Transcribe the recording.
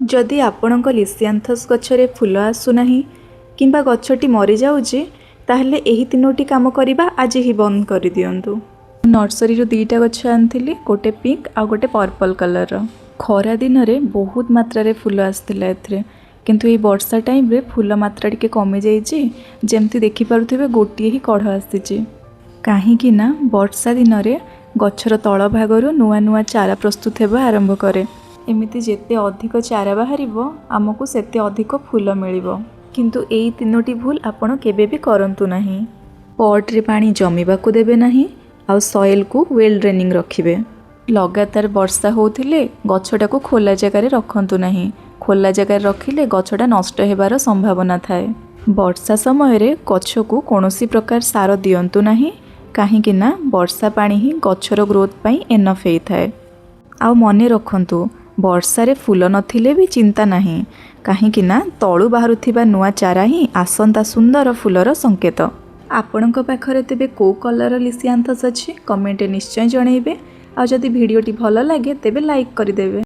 ଯଦି ଆପଣଙ୍କ ଲିସିଆନ୍ଥସ୍ ଗଛରେ ଫୁଲ ଆସୁନାହିଁ କିମ୍ବା ଗଛଟି ମରିଯାଉଛି, ତାହେଲେ ଏହି ତିନୋଟି କାମ କରିବା ଆଜି ହିଁ ବନ୍ଦ କରିଦିଅନ୍ତୁ। ନର୍ସରୀରୁ ଦୁଇଟା ଗଛ ଆଣିଥିଲି, ଗୋଟେ ପିଙ୍କ ଆଉ ଗୋଟେ ପର୍ପଲ୍ କଲର୍ର। ଖରା ଦିନରେ ବହୁତ ମାତ୍ରାରେ ଫୁଲ ଆସିଥିଲା ଏଥିରେ, କିନ୍ତୁ ଏଇ ବର୍ଷା ଟାଇମ୍ରେ ଫୁଲ ମାତ୍ରା ଟିକେ କମିଯାଇଛି। ଯେମିତି ଦେଖିପାରୁଥିବେ, ଗୋଟିଏ ହିଁ କଢ଼ ଆସିଛି। କାହିଁକି ନା ବର୍ଷା ଦିନରେ ଗଛର ତଳ ଭାଗରୁ ନୂଆ ନୂଆ ଚାରା ପ୍ରସ୍ତୁତ ହେବା ଆରମ୍ଭ କରେ। ଏମିତି ଯେତେ ଅଧିକ ଚାରା ବାହାରିବ, ଆମକୁ ସେତେ ଅଧିକ ଫୁଲ ମିଳିବ। କିନ୍ତୁ ଏଇ ତିନୋଟି ଭୁଲ ଆପଣ କେବେ ବି କରନ୍ତୁ ନାହିଁ। ପଟ୍ରେ ପାଣି ଜମିବାକୁ ଦେବେ ନାହିଁ ଆଉ ସଏଲ୍କୁ ୱେଲ୍ ଡ୍ରେନିଂ ରଖିବେ। ଲଗାତାର ବର୍ଷା ହେଉଥିଲେ ଗଛଟାକୁ ଖୋଲା ଜାଗାରେ ରଖନ୍ତୁ ନାହିଁ। ଖୋଲା ଜାଗାରେ ରଖିଲେ ଗଛଟା ନଷ୍ଟ ହେବାର ସମ୍ଭାବନା ଥାଏ। ବର୍ଷା ସମୟରେ ଗଛକୁ କୌଣସି ପ୍ରକାର ସାର ଦିଅନ୍ତୁ ନାହିଁ, କାହିଁକି ନା ବର୍ଷା ପାଣି ହିଁ ଗଛର ଗ୍ରୋଥ୍ ପାଇଁ ଏନଫ୍ ହେଇଥାଏ। ଆଉ ମନେ ରଖନ୍ତୁ, ବର୍ଷାରେ ଫୁଲ ନଥିଲେ ବି ଚିନ୍ତା ନାହିଁ, କାହିଁକି ନା ତଳୁ ବାହାରୁଥିବା ନୂଆ ଚାରା ହିଁ ଆସନ୍ତା ସୁନ୍ଦର ଫୁଲର ସଂକେତ। ଆପଣଙ୍କ ପାଖରେ ତେବେ କେଉଁ କଲର୍ର ଲିସିଆନ୍ଥସ୍ ଅଛି, କମେଣ୍ଟରେ ନିଶ୍ଚୟ ଜଣାଇବେ। ଆଉ ଯଦି ଭିଡ଼ିଓଟି ଭଲ ଲାଗେ, ତେବେ ଲାଇକ୍ କରିଦେବେ।